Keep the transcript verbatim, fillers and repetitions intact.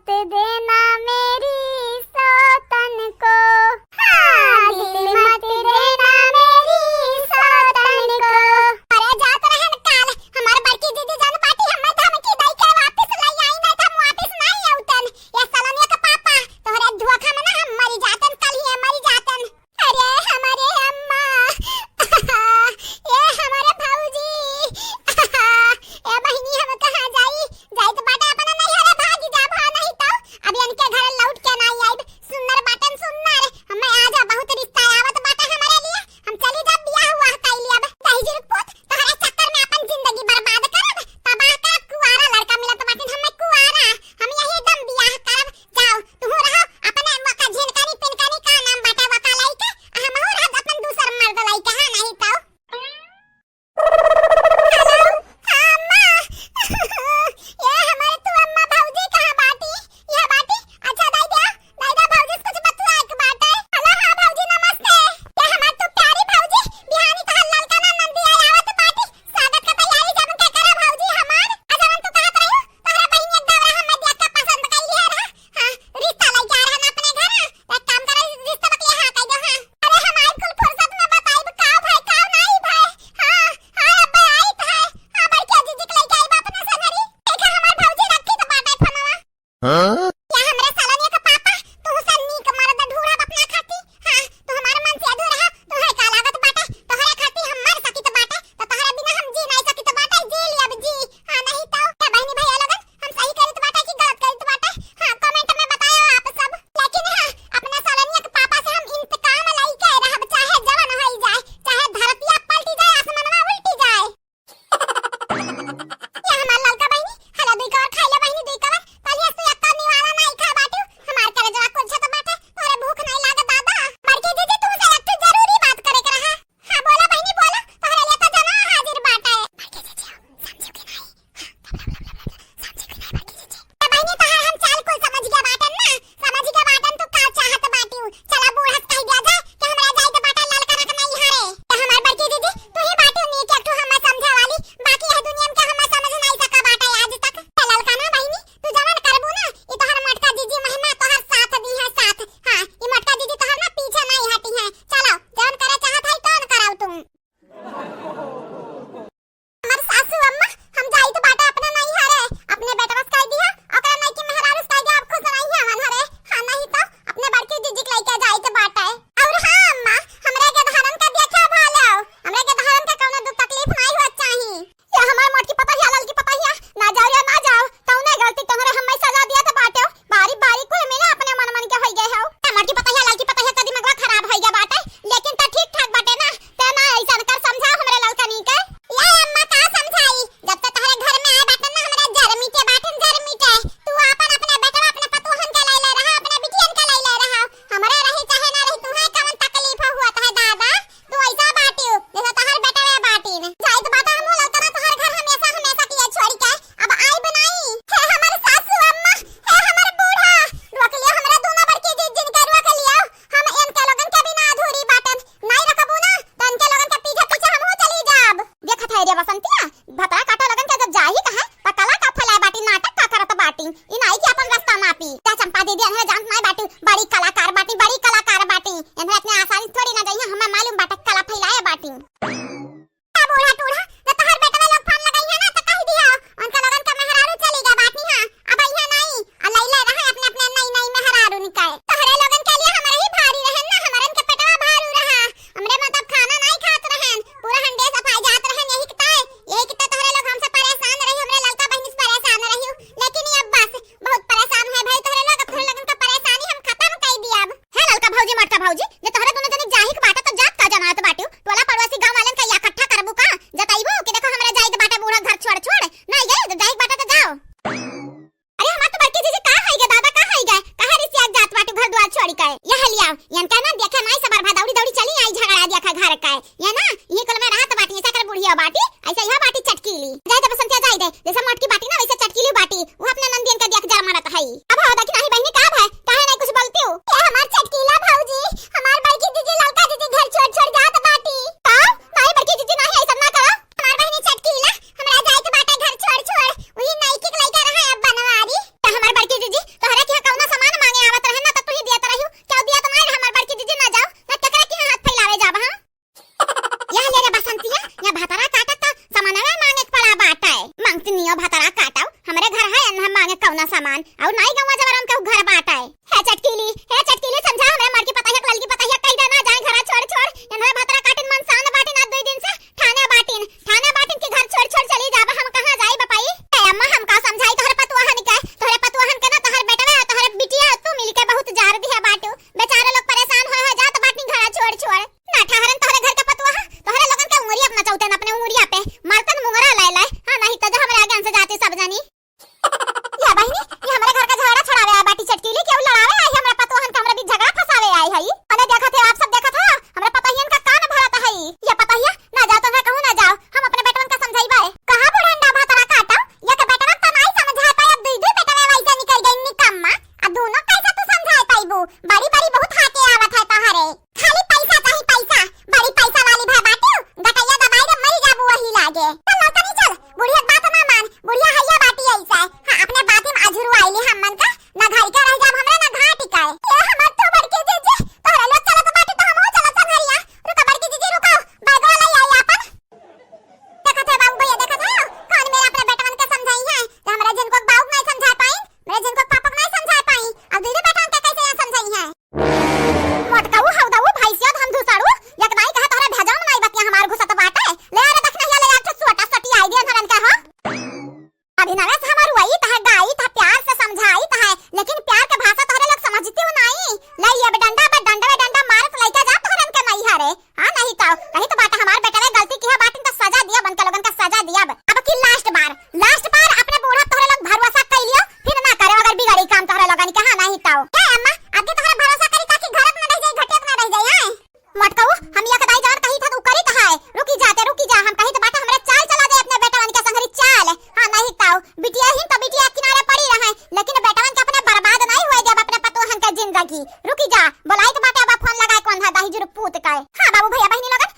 देना मेरी सौतन को, हाँ, दिल मत देना मेरी सौतन को। अरे जात रहन काल, हमार बड़की दीदी जान बाटी, हमें धमकी दई के वापिस लई आई, नहीं तो हम वापिस नहीं आउतन। ये सलोनिया के पापा, तोहरे धोखा में ना हम मरी जातन, कल ही मरी जातन। अरे हमारे अम्मा, ए हमारे भौजी, ए बहिनी, हम कहाँ जाई? जाई तो बाटे अपना नैहरे भागी जाब, हाँ, नहीं तो अब इनके घर लौट के ना आइब। सुन्नर बाटन सुन्नर, हमें आज बहुत रिश्ता आवत बाटे हमारे लिए। हम चली जाब, बियाह हुआ कई लिए अब। दहिजर पूत, तोहरे चक्कर में अपन जिंदगी बर्बाद करब, तबाह करब। कुआरा लड़का मिलत बाटिन हमें, कुआरा। हम यही दम बियाह करब। जाओ, तुहू रहो अपने वका झिनकनी पिनकनी का नाम बाटे वका लइके, आ हमहू रहब अपन दूसर मर्द लइके, हाँ, नहीं तो। हेलो, हाँ, अम्मा। ये हमारे तू अम्मा भौजी कहाँ बाटी? यह बाटी? अच्छा, दाई दे, दाई दे भौजी से कुछ बतुआए के बाटे। हेलो, हाँ भौजी, नमस्ते। ये हमार तू प्यारी भौजी, बिहानी तोहर ललका ना नंदी आई आवत बाटी। स्वागत के तैयारी जम के करा भौजी हमार। आ जवन तू कहत रही, तोहरा बहिन एक दौरा हमें देख के पसंद कइली है रहा। हाँ, रिश्ता लइके आ रहन अपने घर। एक काम करा, रिश्ता बकलिया हाँ कह दो, हाँ। अरे हम आइब कुल फुर्सत में बताइब का भाई, का नाई भाई। हाँ, हाँ, अब आइत है। हाँ, बड़की जीजी के लइके आइब अपने संगरी। देखा हमार भौजी रखी तो बाटे फोनवा। हाँ? या हमरे सलोनिया के पापा, तू से नीक मर्द ढूंढब अपना खाती। हाँ, तू हमार मन से अधूर रहा, तोहरे का लागत बाटे, तोहरे खाती हम मर सकित बाटे, तो तोहरे बिना हम जी नहीं सकित बाटे, जी लियब जी। हाँ, नहीं तो। क्या बहनी भैया लोगन, हम सही करित बाटे कि गलत करित बाटे? हाँ, comment में बतायो आप सब। लेकिन हाँ, अपने सलोनिया के पापा से हम इंतकाम लइके रहब, चाहे जवन होई जाए, चाहे धरतिया पलटी जाए, आसमानवा उल्टी जाए। ये हमार ललका बहिनी, हला दुई कवर खाई ले बहिनी, दुई कवर। कल ये तू एक कवर निवाला नाई खा बाटू, हमार कलेजवा कुलछत बाटे, तोहरे भूख नाई लागे दादा। बड़की जीजी, तुमसे एक ठो जरूरी बात करे के रहा। हाँ, बोला बहिनी, बोला, तोहरे लिए तो जनवा हाजिर बाटे। बड़की जीजी, समझू कि नाई? हाँ, समझू कि नाई बड़की जीजी? ए बहिनी, तोहार हम चाल कुल समझ गया बाटन ना, समझ गया बाटन तू का चाहत बाटिउ। चला बूढ़ा से कह दिया जाए कि हमरा जाए के बाटे ललका रख नहीं हरे। त हमार बड़की दीदी, तू ही बाटिउ नीक एक ठो हमें समझे वाली, बाकी यह दुनिया में के हमें समझ नहीं सका बाटे आज तक। ए ललका ना बहिनी, तू जवन करबू ना, ई तोहर मोटका जीजी महिमा तोहर साथ दी है साथ। हाँ, ई मोटका जीजी तोहर ना पीछे नहीं हटी है। चलो, जवन करे चाहत है तवन कराओ तुम। हमर सासू अम्मा, हम जाइत बाटे अपने नैहरे, अपने बेटवा से कह दिया, ओकरा नइकी मेहरारू से कह दिया, अब खुश नहीं है मन हरे। हाँ, नहीं तो अपने बड़की जीजी के लइके जाइत बाटे। और हाँ अम्मा, हमरे के धारन का देखा भालो, हमरे के धारन का कौनो दुख तकलीफ नहीं हुआ चाही। या हमार मोटकी पतहिया, ललकी पतहिया, ना जाओ या ना जाओ, कौने गलती तोहरे हमें सजा दिया तो बाटे। बारी बारी कुल मिला अपने मन मन के होई गए हो। ए मोटकी पतहिया, ललकी पतहिया, का दिमागवा खराब होई गया बाटे, लेकिन त ठीक ठाक बाटे ना। ते ना ऐसन कर, समझाओ हमरे ललकनी के। ए अम्मा, का समझाई, जब से तोहरे घर में आए बाटे ना, हमरा जर मिटे बाटे, जर मिटे। तू आपन अपने बेटवा, अपने पतोहन के लइले रहा, अपने बिटियन के लइले रहा। हमरे रही चाहे ना रही, तुहे कवन तकलीफ हुआ तोहे दादा? तू ऐसा बाटिउ, जैसे तोहर बेटवे बाटिन। जाइत बाटा हमहू ललकना तोहर घर हमेशा, हमेशा किया छोड़ के। अब आइब नाई। हे हमर सासू अम्मा, हे हमर बूढ़ा, रोक लियो हमरा दोनों बड़की जीजिन के, रोक लियो। हम इनके लोगन के बिना अधूरी बाटन। नाई रखबू ना, तो इनके लोगन के पीछे, पीछे हमहू चली जाब। देखत है रे बसंतिया, भतरा काटा लोगन के जब जाही कहे, त कला का फैलाए बाटी, नाटक का करत बाटी। ई नाई कि अपन रास्ता नापी। जा चंपा दीदी, इन्हें जानत नाई बाटी, बड़ी कलाकार बाटी, बड़ी कलाकार बाटी। इन्हें इतने आसानी थोड़ी ना जाइए, हमें मालूम बाटे कला फैलाए बाटी। ए बूढ़ा टूढ़ा, जब तोहर बेटवा लोग फोन लगाई है ना, तो कह दिया, उनका लोगन का मेहरारू चली गया बाटी, हाँ, अब आई है नाई, आ लइले रहा अपने अपने नई नई मेहरारू निकाय। तोहरे लोगन के लिए हमरे ही भारी रहन ना, हमरन के पेटवा भारू रहा, हमरे मतलब खाना नाई खात रहन, पूरा हंडे सफाई जात रहन, यही किताए, यही किता तोहरे लोग हमसे परेशान रही, हमरे ललका बहिनी से परेशान रही, लेकिन ये अब बस, बहुत परेशान है भाई तोहरे लोग, अब तोहरे लोगन का परेशानी हम खत्म कर दिया अब। हे ललका भौजी, मोटका भौजी, जे तोहरे दोनों जनी जाही के बाटे तो जात का जनात बाटू, टोला पड़ोसी गांव वालन का इकट्ठा करबू का? जतइबू कि देखो हमरा जाई के बाटे बूढ़ा घर छोड़ छोड़, नहीं गए तो जाही के बाटे तो जाओ। अरे हमार तो बड़की जीजी का है गे दादा, का है गे? काहे रिसिया जात बाटू घर द्वार छोड़ के? यह लियाओ, यन का ना देखे माई सबर भा दौड़ी दौड़ी चली आई झगड़ा देखा घर का। ये ना, यही कुल में रहत बाटी, ऐसा कर बुढ़िया बाटी, ऐसा यह बाटी चटकीली। जाए दे बसंतिया, जाए दे, जैसे मोटकी बाटी ना वैसे चटकीली बाटी, वो अपने नंदियन का देख जर मारत है। अब हो देखी नाही बहिनी का है, काहे नहीं कुछ बोलती हूँ? ये हमार चटकीला भौजी, हमार बड़की जीजी ललका जीजी घर छोड़ छोड़ जात बाटी। का? नहीं बड़की जीजी नहीं ऐसा ना करो। हमार बहिनी चटकीला, हमरा जाए के बाटे घर छोड़ छोड़, वही नाई के लइका रहा अब बनवारी। त हमार बड़की जीजी, तोहरे हमका उ घर बाटे। हे चटकीली, हे चटकीली, समझा हमरे मड़की पतहिया के ललकी पतहिया, कहि दे ना जाए घरा छोड़ छोड़। एनहरे भतरा काटिन मन शांत बाटिन, आज दुइ दिन से ठाने बाटिन, ठाने बाटिन कि घर छोड़ छोड़ चली जाबा, हम कहाँ जाई बपाई? ए अम्मा, हम का समझाई तोहरे पतुआहन के, तोहरे पतुआहन के ना तोहर बेटवा, तोहरे बिटिया, तू मिलके बहुत जार दिहे बाटू। बेचारे लोग परेशान हो हो जात बाटिन घरा छोड़ छोड़। ना ठहरन तोहरे घर के पतुआह, तोहरे लोगन के उंगरी अपना चौते न अपने उंगरिया पे मरतन मुंगरा लाए लाए। हाँ, नहीं तो जो हमरे आगे से जाती सब जनी। या बहिनी, ये हमरे घर का झगड़ा छुड़ावे आए बाटी चटकीली, केहू लड़ावे आई हमरा पतोहन का हमरा बीच झगड़ा फंसावे आई हई। अने देखत है, आप सब देखत हो, हमरा पतोहियन का कान भरत हई। या पतोहिया, ना जाओ, तोहरा कहूँ ना जाओ, हम अपने बेटवन का समझाइबे। कहाँ बुढ़ंडा भतरा काटो, या के बेटवन तो नाई समझा पाए, अब दुई दुई बेटवे वैसे निकल गई निकम्मा। आ दोनों कैसे तू समझा पाइबू? बड़ी बड़ी बहुत हाके आवत है तोहरे। खाली पैसा चाही, पैसा। बड़ी पैसा वाली भा बाटू, गटैया दबाई रे, मरी जाबू वही लागे। चल लौटनी चल, बुढ़िया के बात ना मान, बुढ़िया हैया बाटी ऐसे। हाँ, अपने बात में अझुरु आइली हमन का, ना घर के रह जाब हमरा, ना घाट के। ए हमर तो बड़की जीजी, तोहरे लोग चलत बाटी तो हमहू चलत संघरिया। रुका बड़की जीजी, रुका, बैगवा ले आई आपन। देखत है बाबू भैया, देखत है, कौन मेरा अपने बेटवन के समझाई है, तो हमरा जिनको बाबू नहीं समझा पाई, मेरे जिनको पापा को नहीं समझा पाई, अब दीदी बेटवन के कैसे यहाँ समझाई है? मोटकऊ, हौदऊ, भैंसिया, धमधुसड़ू, एक दाई कहा तोहरे भेजवा में नाई बतिया हमार घुसत बाटे। ले आ रे दखिनहिया, ले आ, ठो सोटा सटी आई दिया धरन के हो। अभी नवेश हमार वही तहे गाई तहे प्यार से समझाई तहे, लेकिन प्यार के भाषा तोहरे लोग समझती हो नाई। ले ये बे डंडा, बे डंडा, बे डंडा मारत लइके जा तोहरन के नैहरे। हाँ, नहीं तो, कही तो बाटे हमार बेटवे गलती किहे बाटिन तो सजा दिया, बन के लोगन का सजा दिया। अब की लास्ट बार, लास्ट बार अपने बूढ़ा तोहरे लोग भरोसा कइ लियो, फिर ना करे अगर बिगड़ी काम तोहरे लोगन के। हाँ, नहीं तो। ए अम्मा, अब की तोहरे भरोसा करी ताकि घरत ना रह जाई, घटियत ना रह जाई, हैं? मोटकऊ, हम एक दाई जवन कही था, तू करी तो है। रुकी जा, ते रुकी जा, हम कही तो बाटे हमरे चाल चला दे अपने बेटवन के संगरी चाल। हाँ, नहीं तो, बिटिया ही तो बिटिया किनारे पड़ी रहे, लेकिन बेटवन के अपने बर्बाद नहीं हुए देब अपने पतोहन के जिंदगी। रुकी जा, बोलाई तो बाटे अब फोन लगाए कौन था दही जुरु पूत का। हाँ बाबू भैया बहिनी लोगन,